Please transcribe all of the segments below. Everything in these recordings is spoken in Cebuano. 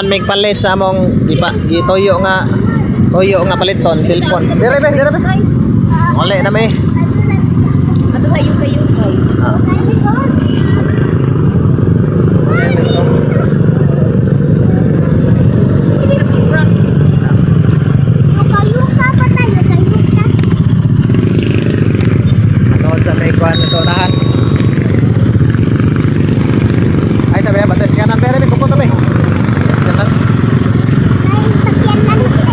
Human mig palit sa among gipa gituyo nga tuyo nga paliton cellphone. Dire be, dire be. Wala na mi. Ato sa yuka yuka. Ah. Yuka-yuka pa tayo, yuka. Manood sa may kuan ito unahan. Ay sabi bates kanan pero may kuko be. Kanan. Ay, sakyan lang siya.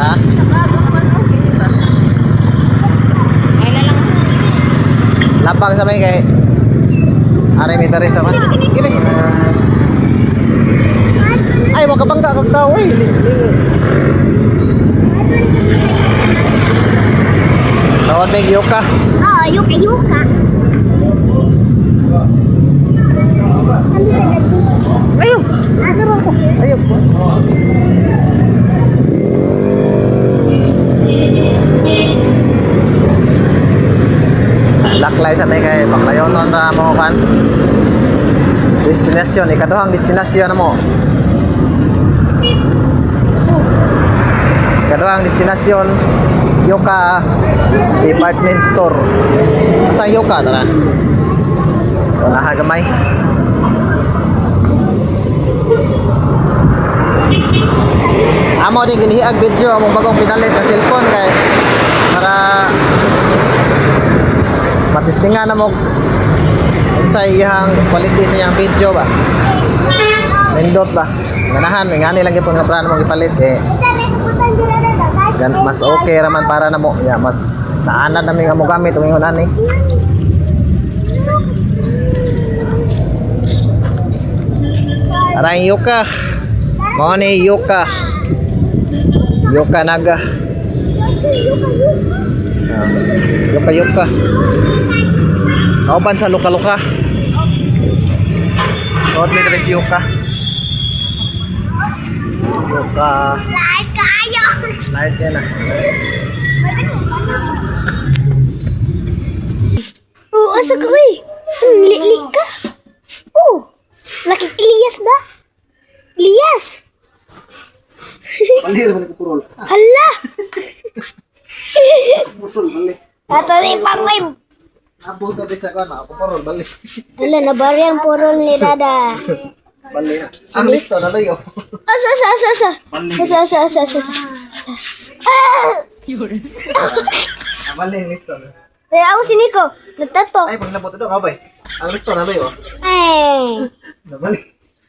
Ha? Lapang sa may kay Are mi diri sa man. Give. Ay makabangga kag tao eh. Lingi. Tawad may yuka. Oo, yuka-yuka. Ano sa dati? Ayaw. Meron ko. Ayaw. Laklay sa may kay Baclayonon ra mo kan. Destinasyon, ikaduhang destinasyon na mo. Ikaduhang destinasyon, Yoka Department Store. Sa Yoka tara. Unaha gamay. Amo din ginihiag video among bagong pinalit na cellphone kay para matistingan na mo sa iyang quality sa iyang video ba. Nindot ba. Ganahan ngani lang gyud nga plano mong gipalit eh. Gan, mas okay raman para na mo. Ya, mas naanad na mi nga mo gamit ug ingon ani. Aray yuka. Mao ni yuka. Yuka naga. Ah, yuka yuka. Kauban sa luka-luka. Suot mi diri si yuka. Yuka. Light kayo. Light yan ah. Oo, asa ka uy? Lili ka? Oh, laki Elias ba? Elias! Bali ra man ko purol. Hala! Purol bali. Ato ni Pangoy. Abo ka bisa ko na ako purol bali. Hala, nabari ang purol ni Dada. Bali na. Ang listo na layo. Asa, asa, asa, asa. Asa, asa, asa, asa. Ah! Ah, bali ang listo na. Eh, ako si Nico. Nagtato. Ay, pag nabot ito, kabay. Ang listo na layo. Ay, Nabali.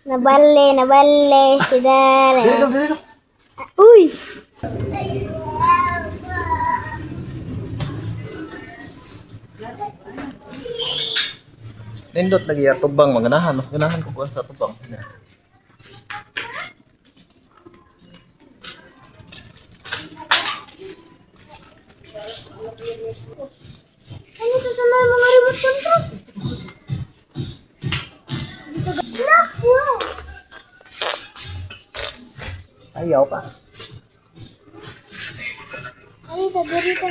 nabali, nabali si Dada. Dito, dito. Uy! Nindot lagi ya tubang maganahan, mas ganahan ko kuan sa tubang. Ano sa sunod mga remote control? Naku! Ayaw pa. Ay, dito, dito,